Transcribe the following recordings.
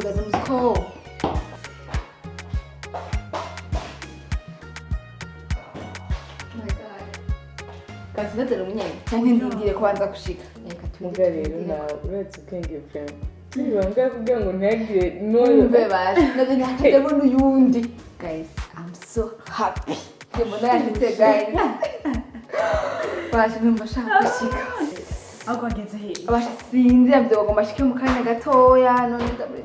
Guys, I'm cold. Oh my God. Guys, ndazera umunyene canke ndindire kubanza gushika. Reka Muga rero nawe uretse ubwenge bwawe ntibibambwa kugira ngo ntihagire n'uyu Umve basha, ndaze ndabona uyundi. Guys, I'm so happy. Mbona yashitse guys. Basha numva nshaka gushika. Ahubwo wageze hehe? Abasha sinzi yavuze ngo ngomba mu kanya gatoya none ndabuze.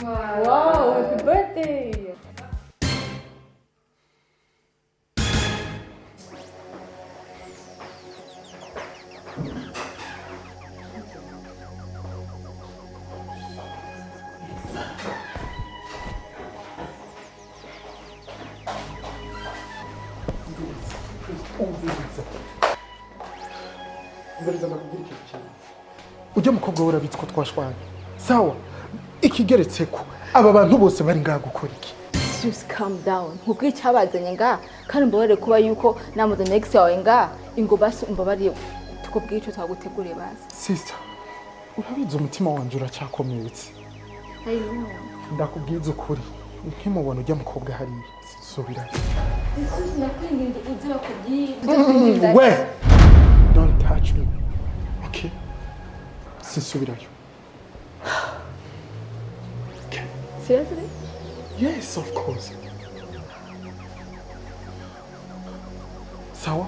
Wow, happy birthday! Umviriza, umviriza, ndakubwira ikintu kimwe. Ujya mukobwa we urabizi ko twashwanye, sawa? Ikigeretse ko aba bantu bose bari ngaha gukora iki? Just calm down. Nkubwire icyabazanye nga kandi umbabarire kuba yuko namuzanye ex wawe nga ingo, basi umbabarire tukubwire icyo twaguteguriye basi. Sister, urabizi umutima wanjye uracyakomeretse. I know. Ndakubwiza ukuri, nkimubona ujya mukobwa hariya sinsubirayo. Nakwinginze uze bakubwire. We don't touch me, okay? Sinsubirayo. Okay. Seriously? Yes, of course. Sawa.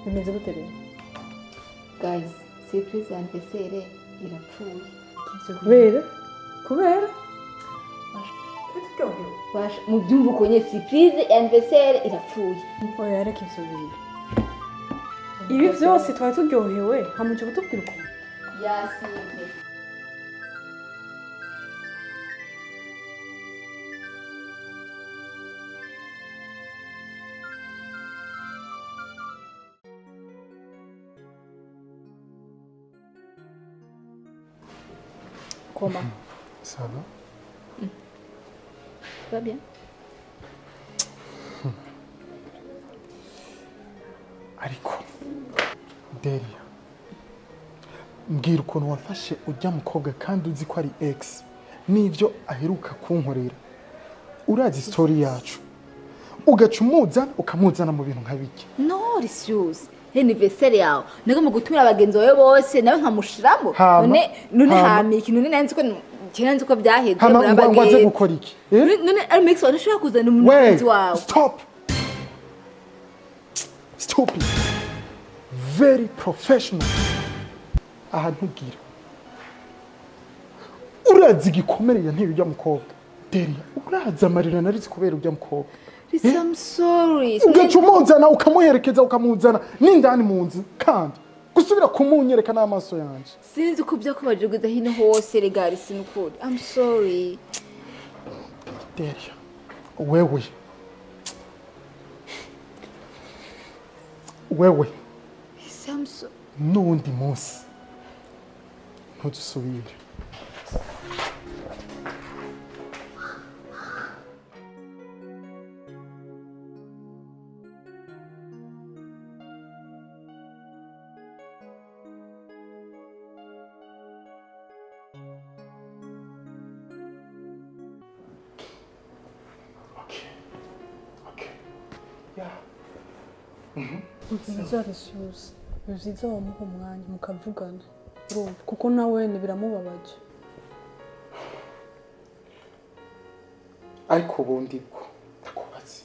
Bimeze gute rero? Guys, surprise ya anniversaire irapfuye. Kubera Turyohewe. Basha mubyumva uko nyine, surprise ya anniversaire irapfuye. Oya, reka ivyo bintu. Ibi vyose twari turyohewe hamuje kutubwira ukuntu. Yasibye. Koma. Ça va? Tu vas bien? Ariko Delia, mbwira ukuntu wafashe ujya mukobwa kandi uzi ko ari ex, n'ibyo aheruka kunkorera. Urazi story yacu, ugaca umuzana, ukamuzana mu bintu nka bike. No, Risius. Anniversaire yawe nagomba gutumira abagenzi bawe bose nawe nkamushiramo. Hama, None hama. hama ikintu none nanzi ko kera nzi ko byaheze. Hama muri ngo aze abagenzi. gukora iki? Eh? None ari mix wawe ntushobora kuzana We umugenzi wawe? Stop, stupid, very professional. Aha ntubwira, urazi igikomere yanteye ujya mukobwa? Delia, urazi amarira narizi kubera ujya mukobwa? Risi, I'm sorry. Ugaca umuzana, ukamuherekeza, ukamuzana n'indani mu nzu, kandi gusubira kumunyereka n'amaso yanjye. Sinzi ko byakubaje hino hose rega Risi, nukuri I'm sorry. Delia, wewe, wewe. Risi, I'm so N'uwundi munsi ntuzusubire. Okay. Yeah. Vyiza Risius, ni vyiza wamuha umwanya mukavugana, urumva, kuko nawe biramubabaje. Ariko ubundi bwo ndakubatse,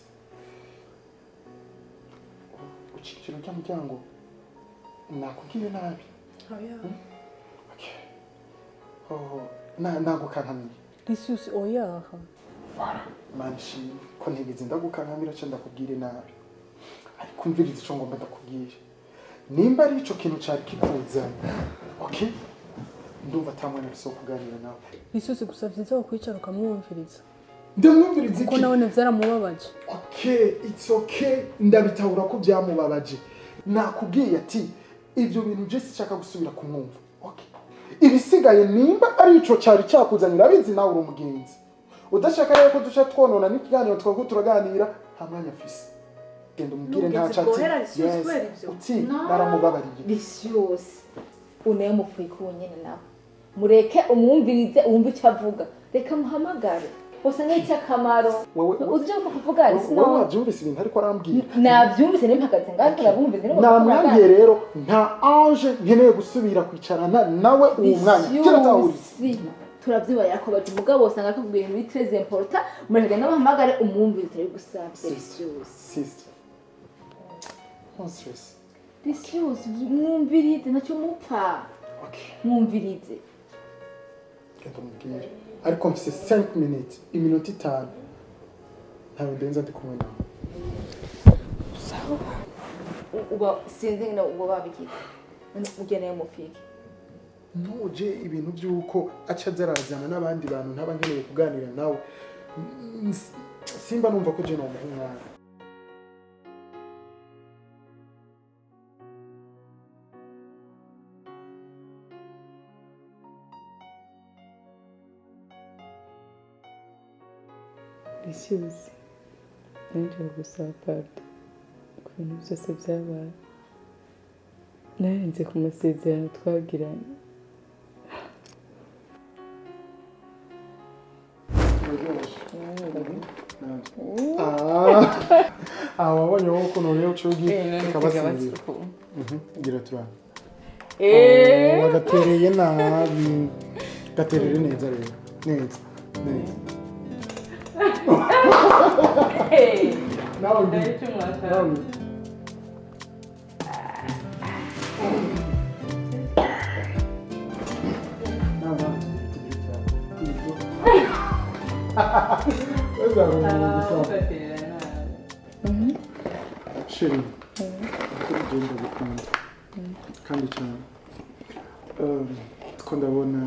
ucikira ujya muryango, nakubwiye nabi? Oya. Okay. Oh, nagukankamiye? Risius, oya. Voilà, Imana ishimwe ko ntigeze ndagukankamira cyangwa ndakubwire nabi. Ariko umviriza ico ngomba ndakubwire. Nimba ari ico kintu cari kikuzanye, okay, ndumva ata mwana afise wo kuganira nawe. Risius, gusa vyiza wakwicara ukamwumviriza. Ndamwumviriza Kuko iki? nawe vyaramubabaje. Okay, it's okay, ndabitahura ko byamubabaje. Nakubwiye ati ibyo bintu je sinshaka gusubira kumwumva, okay? Ibisigaye nimba ari ico cyari cyakuzanira, abizi nawe uri umugenzi. Udashaka rero ko duca twonona n'ikiganiro twako turaganira, nta mwanya afise. Genda umubwire nta N'ubugezi chatsi. bwohera Lisius kubera ivyo. Uti naramubabariye. Lisius unaye mupfuye nyene nawe mureke umwumvirize, wumve icyo avuga. Reka muhamagare usanga icy'akamaro. Uzi icyo kuvuga? Wowe Sino wabyumvise ibintu ariko arambwira? Nabyumvise, nimpagaze ngaho turabumvise. Namwangiye rero, nta Ange nkeneye gusubira kwicarana nawe uwo mwanya kiratahuritse. Lisius turavyibarira ko baje, umugabo usanga akubwira ibintu biri très important. Mureke namuhamagare umwumvirize, turi gusabye Lisius. Sister, no stress. Lisius, mwumvirize, ntacyo mupfa. Okay. Mwumvirize. Genda umubwire, ariko mfise 5 minutes, iminota 5, ntawe ndenza ndi kumwe nawe. Uba sinzi ngene ubwo babigize ugeneye mufike. Ntuje ibintu by'uko aca azarazana n'abandi bantu ntaba nkeneye kuganira nawe. Simba numva ko je nomuha umwanya. Lisius, ninjiye gusaba pardon ku bintu byose byabaye. Narenze ku masezerano twagiranye. Ah, wabonye wowe ukuntu rero uca ugiye ukabasinzira. Gira turane. Wagatereye nabi, gaterere neza rero, neza neza. Nawe ugiye, nawe ugiye. Nawe, nawe tugire cyane. Chérie, uko ugenda gukunda kandi cyane. Ko ndabona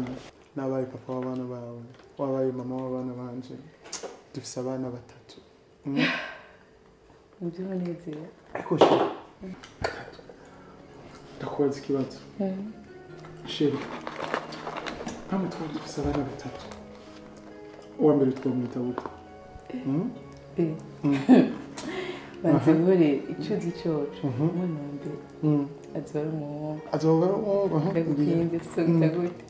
nabaye papa w'abana bawe, wabaye mama w'abana banje, dufise abana batatu. Nibyo. Ariko chérie, ndakubaza ikibazo. Chérie, nkamwe twaba dufise abana batatu, uwa mbere twamwita gute? Banze bihore icuzi coco umwana wa mbere azoba ari umuhungu. Azoba ari umuhungu. Ndagukinde somita gute?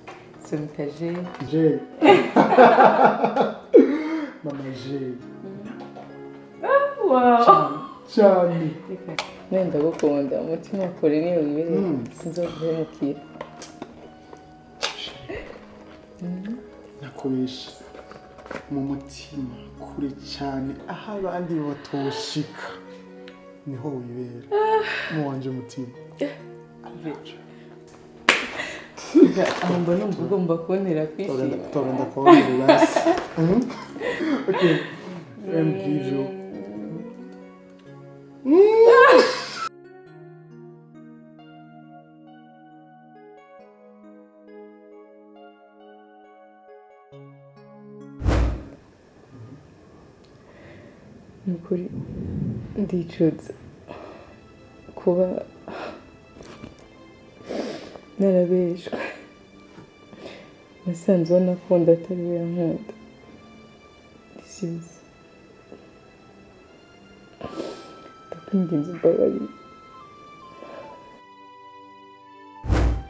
Somita je. Je mama je. Cyane. None ndagukunda umutima kure niyo wibereye, sinzoguhemukira. Nakubesha, mu mutima kure cyane aho abandi batoshika niho wibera mu wanje mutima. Aho mba numva ugomba kuntera kwishima. Tugenda kubona basi. Okay, mbwivyo. Nukuri ndicuza kuba narabeshwe. Nasanze uwo nakunda atari we yankunda. Lisius, ndakwinginze umbabarire.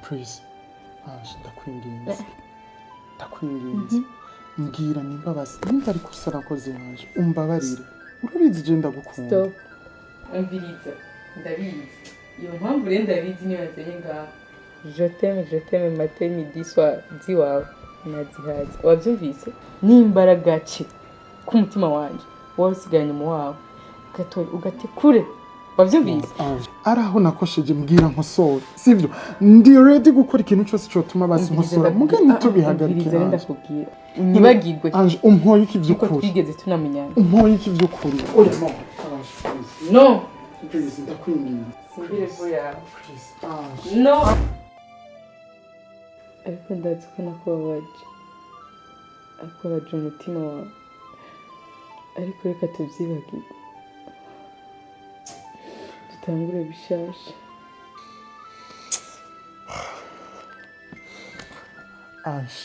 Please, Ange, ndakwinginze, ndakwinginze, mbwira nimba basi nimba ari kosa nakoze, Ange, umbabarire, urabizi je ndagukunda. Stop. Umviriza, ndabizi iyo mpamvu rero, ndabizi niyo yazanye ngaha. Je t'aime, je t'aime matin, midi, soir ziwawe nazihaze, wabyumvise? N'imbaraga ce k'umutima wanjye wowe usigaranye mu wawe ugatora ugate kure, wabyumvise? Ange, ari aho nakosheje mbwira nkosore, sivyo? Ndi ready gukora ikintu cyose cyotuma basi nkosora, muga ntitubihagarike. Umviriza rero, Ange. ndakubwira unyibagirwe Ange, umpoye iki kuko vy'ukuri? twigeze tunamenyana. Umpoye iki vy'ukuri? Oya, no, Ange, please. No. Please, ndakwinginze. Simbire vu yawe. Please, Ange. No, ariko ndazi ko nakubabaje, akubabaje umutima wawe, ariko reka tubyibagirwe dutangure bishasha. Ange,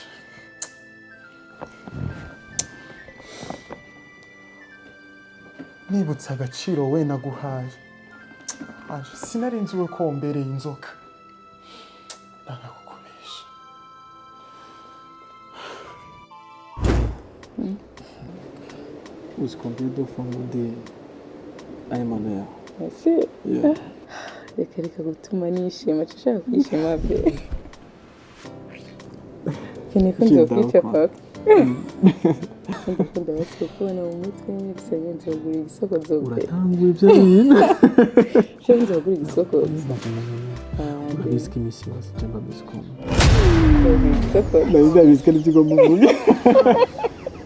nibutse agaciro we naguhaye. Ange, sinari nzi we ko wombereye inzoka. Ndanga kukubesha. Uzi combien de fois ngundi aya mano yawe? Ese Yeah. reka reka gutuma nishima, nshaka kwishima be. Keneye ko nzokwica papa. Ndakunda basi kubona mu mutwe gusa nzogura igisokozo pe. Uratangura ibyo bintu. Sho nzogura igisokozo. Urabizi ko iminsi yose cyangwa mbizi ko Nzogura igisokozo. ndabizi ko aribyo ugomba kuvuga.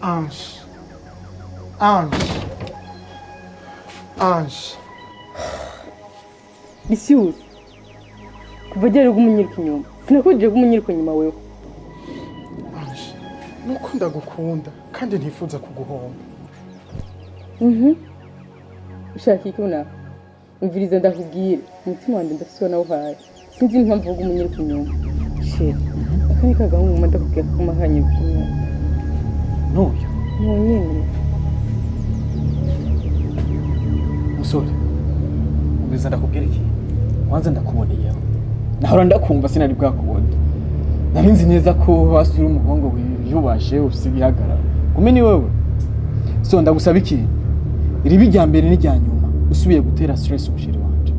Ange, Ange, Ange. Bishyuze. Kuva ryari umunyirwa inyuma. Sinakubwiye ko umunyirwa inyuma wewe. Ange, nuko ndagukunda kandi ntifuza kuguhomba. Ushaka iki unaho? Umviriza ndakubwire. Umutima wanjye ndafise uwo nawuhaye. Sinzi impamvu uvuga umunyirwa inyuma. Shit. Aka ni kagahungu nguma ndakubwira ko mahanye inyuma. N'uyu Ni nyene. musore, umbiza ndakubwira iki? Kwanza ndakuboneyeho, nahora ndakumva sinari bwakubone. Nari nzi neza ko wasura umuhungu wiyubashe ufise igihagararo, kumbe ni wewe. So ndagusaba ikintu, iribi rya mbere n'irya nyuma usubiye gutera stress umusheri wanje.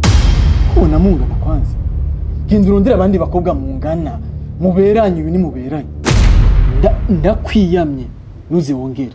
Kubona mungana, kwanza genda urondere abandi bakobwa mungana, muberanye. Uyu ni muberanye. Ndakwiyamye, ntuze wongere.